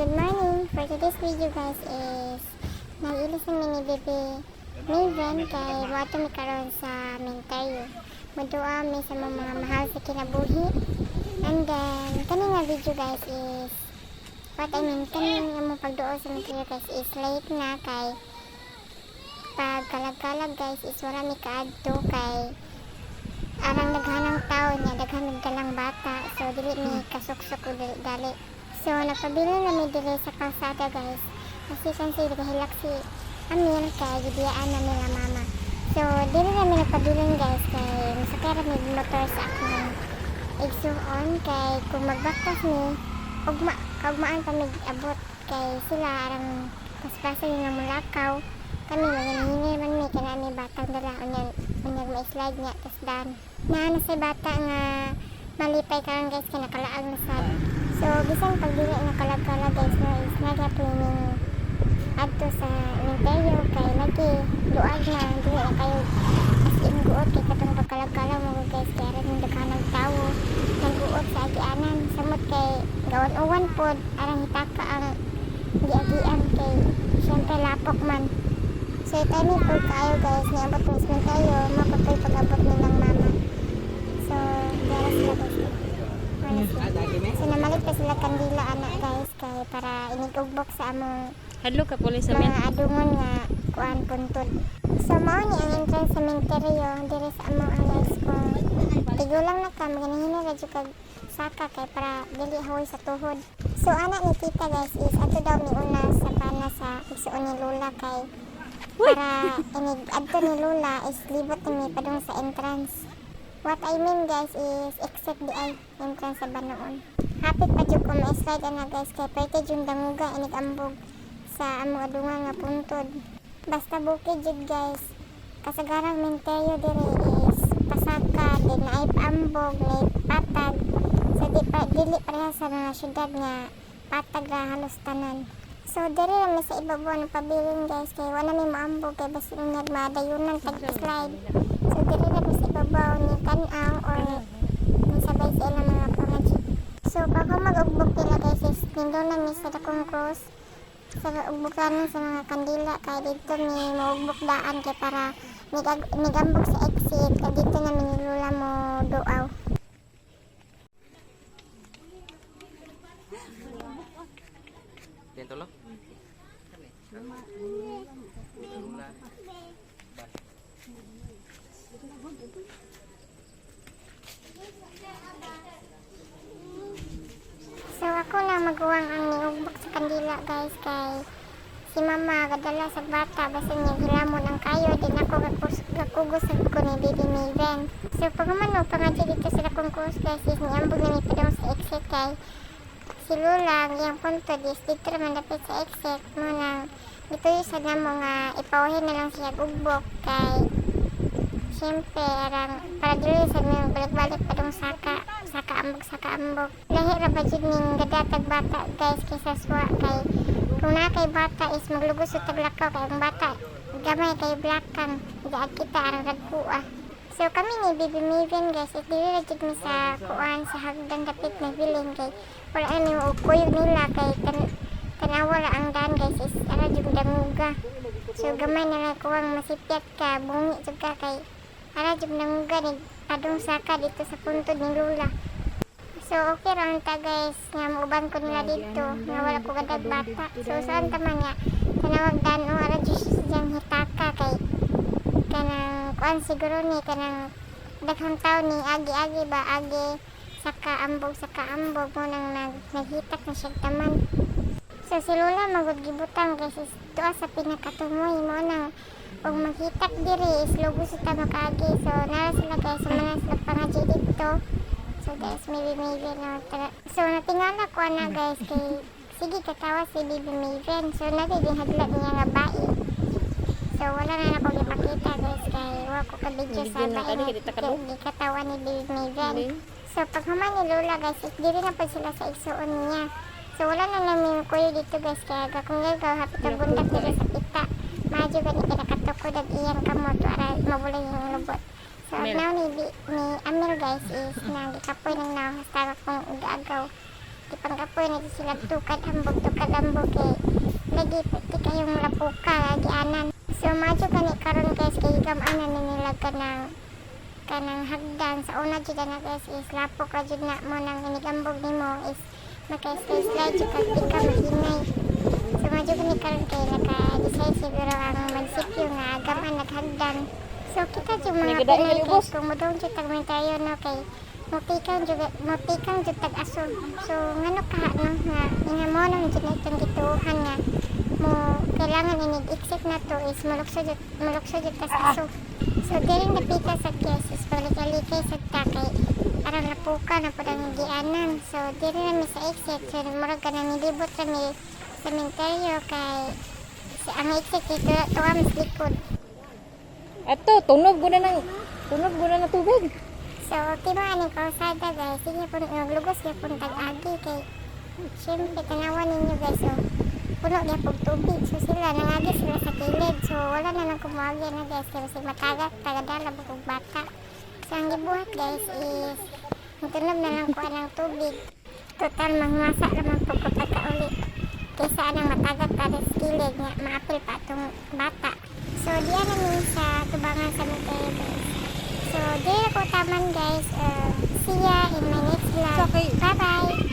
Good morning! For today's video, guys, is nag-ilis na mi ni Baby Maven kay moadto mi karon sa sementeryo. Muduaw mi sa mga mahal sa kinabuhi. And then, kani nga video, guys, is what I mean, kani nga mo pagduol sa sementeryo, guys, is late na kay pag kalag-kalag, guys, is wala mi kaadto kay arang daghanang tao niya, daghan nagdalang bata, so dili mi kasuksok o dali dali. So nagpabilin na mi diri sa kalsada, guys, kasi kasi nagahilak si Amir kay gibiyaan na nila mama. So diri na mi nagpabilin, guys, kay masakay ra mi motor sa akong igsuon kay kung magbaktas mi ugma, kaugmaan pa mig abot kay sila arang paspasan nila mulakaw. Kami maghinhingi man mi kay naa mi batang dala, unya unyag ma-slide niya tas dan naa na say bata nga malipay karon, guys, kay nakalaag na sad. So bisan pag dili na kalag-kalag, guys, no, is nagyapon ning adto sa sementeryo kay lagi luag na, dili na kayo as in guot kay katong pagkalag-kalag mo, guys, kay aron yung daghanang tawo naguot sa agianan, samot kay gawan-uwan pod, arang hitaka ang giagian kay syempre lapok man. So timing po kaayo, guys, niabot ng sementeryo, mapatoy pag-abot nilang mama. So dara sila, guys. Wala sila. So namalit pa sila kandila ana, guys, kay para inigugbok sa among Hadlo ka pulis sa men. Mga adungon nga kuan puntod. So mao ni ang entrance sa sementeryo diri sa among guys. Kung tigulang na ka, maganihina ra jud kag saka kay para dili hawoy sa tuhod. So ana ni tita, guys, is ato daw mi una sa pana sa igsuon ni Lola kay para inig adto ni Lola is libot ni mi padung sa entrance. What I mean, guys, is exit di ay entrance sa Banoon. Hapit pa jud ko ma-slide ana, guys, kay pwede jud danguga inig ambog sa among adungan nga puntod. Basta bukid jud, guys. Kasagarang menteryo diri is pasaka, di naay paambog, naay patag. So di pa dili pareha sa mga syudad nga patag ra halos tanan. So diri ra mi sa ibabaw ng pabilin, guys, kay wala mi moambog kay basin unyag madayunan tag slide. So diri ra mi sa ibabaw ni tan-aw or nisabay sa ilang mga pangadji. So pag mag-ugbok nila, guys, is nindon na mi sa dakong cross sa ugbukanan sa mga kandila kay dito mi maugbok daan kay para migambog sa exit kay dito na mi ni Lola mo duaw. Tento lo? Lula. So ako lang maguwang ang niugbok sa kandila, guys, kay si mama gadala sa bata, basta niya hilamon ang kayo din ako gakugos sa ko ni Baby Maven. So pag humano pangadyo dito sa dakong cross, guys, is niambog na mi padung sa exit kay si Lola ang iyang puntod is dito raman dapit sa exit mo nang gituyo sa namo nga ipauhin na lang siya ugbok kay syempre arang para dili sa mi balik-balik padung saka saka ambog saka ambog. Lahi ra ba jud ning gadatag bata, guys, kaysa swa kay kung naa kay bata is maglugos sa taglakaw kay ang bata gamay kay blakang giag kita arang ragkua. So kami ni Baby Maven, guys, is dili ra jud mi sa kuan sa hagdan dapit nagbilin kay wala na mi kuyog nila kay tanawa ra ang daan, guys, is ara jud danguga. So gamay na lang kuwang masipyat ka, bungi jud ka kay ara jud danguga ni padung saka dito sa puntod ni Lola. So okay ra ta, guys, nga muuban ko nila dito nga wala ko gadag bata. So saan ta man nga tanawag daan o ara jud siyang hitaka kay kanang kuan siguro ni kanang daghang tao ni agi-agi ba, agi saka ambog mo nang naghitak na siya taman. So si Lola magud gibutang, guys, is tuwa sa pinakatumoy mo nang og maghitak diri is lugos ta makaagi. So nara sila, guys, so mana sila pangadji dito. So guys, maybe maybe no. Tara. So natingala ko ana, guys, kay sige katawa si Baby Maven. So nati din hadlok niya nga bai. So wala na nako gipakita, guys, kay wa ko ka video sa Video na bai kani, nga kay di ta kadung. gikatawa ni Baby Maven. So pag human ni Lola, guys, is diri na pud sila sa igsuon niya. So wala na namin kuyo dito, guys, kaya kung gagaw hapit ang bundak diri sa pita. Madyo gani kay nakatukod ang iyang kamot para mabulay yung lubot. So Amel. Now ni, ni Amel, guys, is nagikapoy ng now hasta akong igaagaw. Gipangkapoy na jud sila tukad ambog, tukad ambog kay lagi ti kayong lapuka gianan. So medyo gani karon, guys, kay gigam-anan ni nila kanang hagdan. Sa una jud na, guys, is lapok ra jud na mo nang inigambog nimo is maka-slide jud kag di ka mahinay. So medyo gani karon kay naka-decide siguro ang munisipyo nga gaman naghagdan. So kita jud, mga Nagadaig Pinoy, ubos. guys, kung mudong jud tag komentaryo, no, kay mopikang jud tag aso. So ngano ka, no, nga nga mo nang jud na itong gituohan nga mo kailangan inig exit na to is mulukso jud tas aso. So during the pita sa, guys, is palikalikay sa ta kay aron lapuka na pud ang gianan. So diri na mi sa exit. So murag ka na nilibot ra mi sa sementeryo kay sa ang exit dito tuwa mas likod. Ato, tunob guna na tubig. So okay mo aning kalsada, guys, sige po naglugos gyapon tag agi kay syempre tanawan ninyo, guys, oh, puno gyapon tubig. So sila nangagi sila sa kilid. So wala na nang kumuagi na, guys, kay basig matagat tagadala bukog bata. So ang gibuhat, guys, is tunob na lang kuha ng tubig. Total mangmasa raman po ko pagkauli kaysa anang matagat para sa kilid nga maapil pa atong bata. So diyan namin sa tubangan sa cemetery, guys. So diri ko taman, guys. See ya in my next vlog. Okay. Bye bye.